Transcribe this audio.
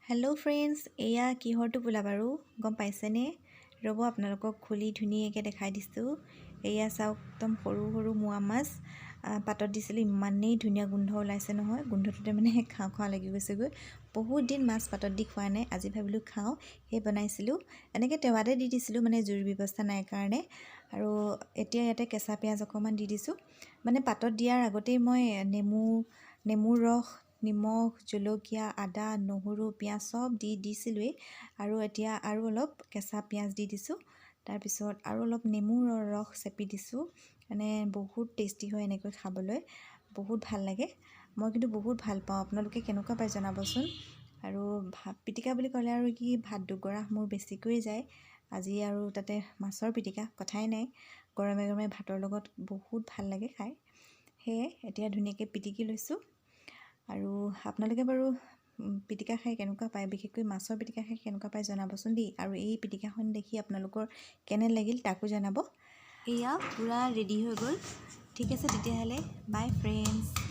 Hello' friends, এয়া কিহৰ টোপোলা বাৰু গম পাইছেনে? ৰ'ব, আপোনালোকক খুলি ধুনীয়াকৈ দেখাই দিছোঁ। এয়া চাওক, একদম সৰু সৰু মোৱা মাছ পাতত দিছিলোঁ। ইমানেই ধুনীয়া গোন্ধ ওলাইছে নহয়, গোন্ধটোতে মানে খাওঁ খাওঁ লাগি গৈছেগৈ। বহুত দিন মাছ পাতত দি খোৱা নাই, আজি ভাবিলোঁ খাওঁ। সেই বনাইছিলোঁ, এনেকৈ টেৱাতে দি দিছিলোঁ, মানে জুইৰ ব্যৱস্থা নাই কাৰণে। আৰু এতিয়া ইয়াতে কেঁচা পিঁয়াজ অকণমান দি দিছোঁ। মানে পাতত দিয়াৰ আগতেই মই নেমুৰ ৰস, নিমখ, জলকীয়া, আদা, নহৰু, পিঁয়াজ চব দি দিছিলোঁৱেই। আৰু এতিয়া আৰু অলপ কেঁচা পিঁয়াজ দি দিছোঁ। তাৰপিছত আৰু অলপ নেমুৰ ৰস চেপি দিছোঁ। মানে বহুত টেষ্টি হয় এনেকৈ খাবলৈ, বহুত ভাল লাগে। মই কিন্তু বহুত ভাল পাওঁ, আপোনালোকে কেনেকুৱা পায় জনাবচোন। আৰু ভাত পিটিকা বুলি ক'লে আৰু কি, ভাত দুগৰাহ মোৰ বেছিকৈয়ে যায়। আজি আৰু তাতে মাছৰ পিটিকা, কথাই নাই। গৰমে গৰমে ভাতৰ লগত বহুত ভাল লাগে খাই। সেয়ে এতিয়া ধুনীয়াকৈ পিটিকি লৈছোঁ। আৰু আপোনালোকে বাৰু পিটিকা খাই কেনেকুৱা পায়, বিশেষকৈ মাছৰ পিটিকা খাই কেনেকুৱা পায় জনাবচোন দেই। আৰু এই পিটিকাখন দেখি আপোনালোকৰ কেনে লাগিল তাকো জনাব। এয়া পূৰা ৰেডি হৈ গ'ল। ঠিক আছে তেতিয়াহ'লে, বাই ফ্ৰেণ্ডছ।